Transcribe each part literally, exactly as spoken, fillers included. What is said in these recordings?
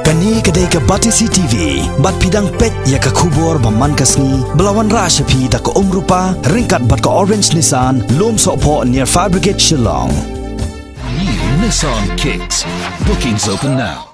Kane ka dei ka Batesi T V, bad phi dang peit ïa ka khubor ba man ka sngi, ba la wanrah sha phi da ka Umrupa, ryngkat bad ka Orange Nissan, Lumsohphoh near Fire Brigade Shillong. New Nissan Kicks. Bookings open now.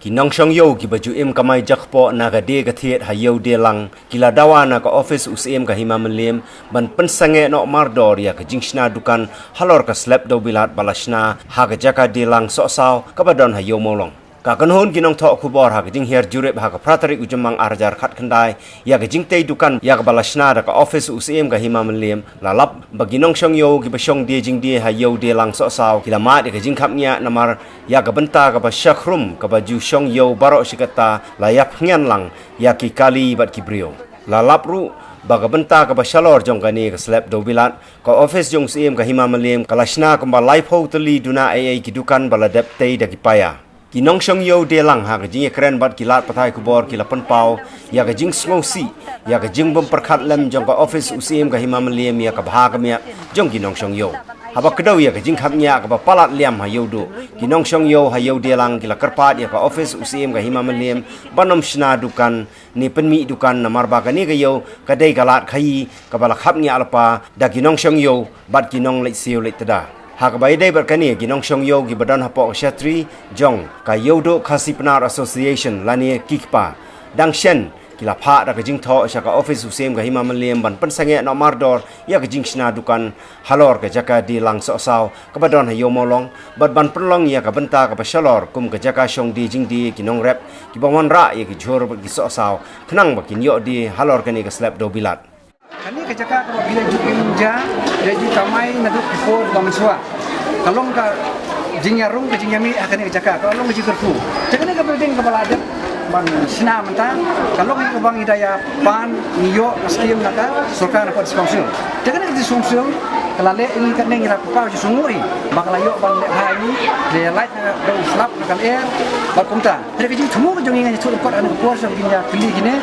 Ki nongshong ïew kiba ju im kamai jakpoh na ka die ka thied ha Ïewdielang, ki la dawa na ka office u Syiem ka Hima Mylliem, ban pynsangeh noh mardor ïa ka jingshna dukan halor ka slab dewbilat ba la shna ha ka jaka Dielang Sohsaw kaba don ha Ïew Mawlong. Ka kynhun ki nongthoh khubor ha ka jinghiar jurip ha ka phra tarik u Jymmang ar hajar khatkhyndai ïa ka jingtei dukan ïa kaba la shna da ka office u Syiem ka Hima Mylliem, la lap ba ki nongshong ïew kiba shong die jingdie ha Ïewdielang Sohsaw ki la mad ïa ka jingkhapngiah namar ïa ka bynta kaba shakhrum kaba ju shong ïew baroh shi katta la ïap hynñian lang ïa ki kali bad ki briew. La lap ruh ba ka bynta kaba shalor jong kane ka slab dewbilat, ka office jong u Syiem ka Hima Mylliem ka la shna kumba laiphew tylli duna ei ei ki dukan ba la dep tei da ki paia. Ki nongshong ïew Dielang ha ka jingïakren bad ki lad pathai khubor ki la pynpaw ïa ka jingsngewsih ïa ka jingbym pyrkhat lem jong ka office u Syiem ka Hima Mylliem ïa ka bha ka miat jong ki nongshong ïew. Haba kdew ïa ka jingkhapngiah kaba palat liam ha Ïewduh, ki nongshong ïew ha Ïewdielang ki la kyrpad ïa ka office u Syiem ka Hima Mylliem ban ym shna dukan ne pynmih dukan namar ba kane ka ïew ka dei ka lad khaïi kaba la khapngiah lypa da ki nongshong ïew bad ki nongleit siew leit tda. Ha kaba ïadei bad kane, ki nongshong ïew kiba don hapoh ka shatri jong ka Ïewduh Khasi Pnar Association lane KIKPA, dang shen ki la phah da ka jingthoh sha ka office u Syiem ka Hima Mylliem ban pynsangeh noh mardor ïa ka jingshna dukan halor ka jaka Dielang Sohsaw kaba don ha Ïew Mawlong, bad ban pynlong ïa ka bynta kaba shalor kum ka jaka shong die jingdie ki nongrep kiba wanrah ïa ki jhur bad ki sohsaw, khnang ba kin ïoh die halor kane ka slab dewbilat. Kane ka jaka kaba phi la ju im ja, la ju kamai naduh ki por ba mynshuwa. Ka long ka jingïarung ka jingïamih ha kane ka jaka, ka long ka jingkyrkhu. Te kane ka building kaba la dep ban shna mynta, ka long kaba ngi da ïa pan ngi ïoh ka skim na ka sorkar na ka District Council. Te kane ka District Council ka la leh ïa ngi katne, ngi la pynpaw jingsngewnguh ïa ba ka la ïoh ban leh ha ïa ngi, leh light na ka slap na ka lyer bad kumta. Te ka jingthmu ka jong ngi, ngan ïathuh lyngkot ha kane ka por sha ba kin ïa kylli kine.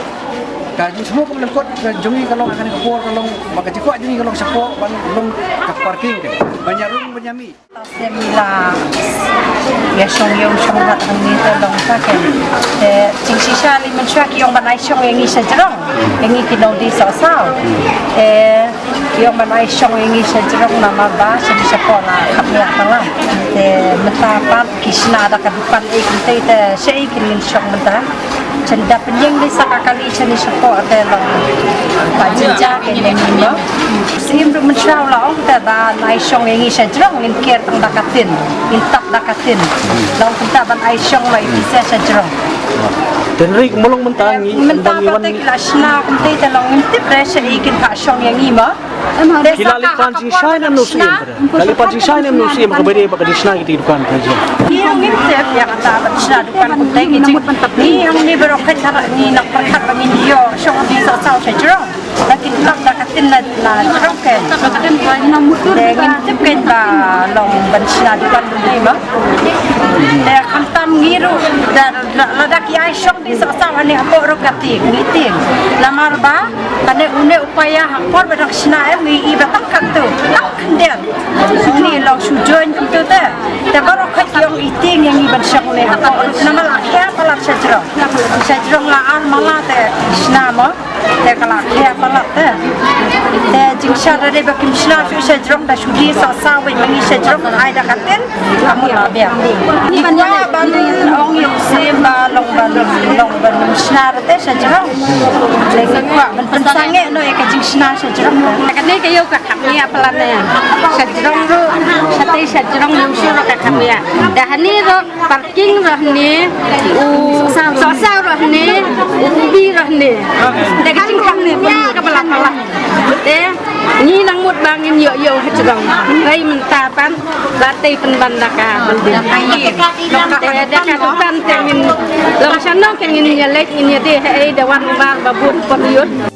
Ka jingthmu kaba lyngkot ka jong ngi ka long ha kane ka por ka long ba ka jingkwah jong ngi ka long shapoh ban long ka parking, ban ïarung ban ïamih. Te ngi la ïa shong ïew shong rat hangne te long ta ke. Te jingshisha lei mynshuwa ki ong ban ai shong ïa ngi sha jrong, ïa ngi ki nongdie Sohsaw. Te ki ong ban ai shong ïa ngi sha jrong namar ba shane shapoh la khapngiah palat. Te mynta pat ki shna da ka dukan ei kumtei te shaei kin ngin shong mynta. Te da pynïeng lei sa ka kali shane shapoh te long ba jingjia kein ïa ngi mo. Syiem ruh mynshuwa u la ong te ban ai shong ïa ngi sha jrong, ngin ker tang da ka tin, ngin tap da ka tin. Long kumta ban ai shong ma ïa phi sha jrong. Te hynrei kumba long mynta ngi, mynta pat te ki la shna kumtei te long ngim tip re shaei kin phah shong ïa ngi mo. Ki la leit pan jingshai ne mano u Syiem? Ki la leit pan jingshai ne mano u Syiem kaba ïadei bad ka jingshna kita ki dukan, ka jing. Ngi ruh ngim tip ïa kata ban shna dukan kumta, ngi jing, ngi hangne baroh khat ngi nang pyrkhat ba ngin ïoh shong die Sohsaw sha jrong. Lada kin tap da ka tin na, na jrong kein. Te ngim tip kein ba long ban shna dukan kumta mo. Te khamtam ngi ruh da, da, lada ki ai shong die Sohsaw hangne hapoh ruh ka tieng, ngi tieng. Namar ba kane une u paia ha por ba dang shna em ngi i ba tang katto, tang khyndiat. Ngi long shu join kumto te. Te baroh khat ki ong i tieng ïa ngi ban shong ne hapoh ruh. Namar la khia palat sha jrong. Sha jrong la ar mala te shna mo. Te ka la khia palat te. Te jingshad da dei ba kim shna shuh sha jrong, da shu die Sohsaw beit ma ngi sha jrong, ai da ka tin. Ka mut ba biang. Ngi kwah ban ong ïa u Syiem ba long ban, long ban shna te sha jrong. Te ngi kwah ban pynsangeh noh ïa ka jingshna sha jrong. Kane ka ïew ka khapngiah palat ne. Sha jrong ruh, shatei sha jrong ïew shuh ruh ka khapngiah. Da hangne ruh parking ruh hangne, u Sohsaw ruh hangne, u ubi ruh hangne. Te ka jingkhapngiah kaba la palat. Te ngi nang mut ba ngin ïoh ïew ha jrong. Hynrei mynta pat la tei pynban da ka building. Te da ka dukan te ngin long shano, ngin ïaleit ngin ïadei haei, da wan u Bah Babun Pynïoh.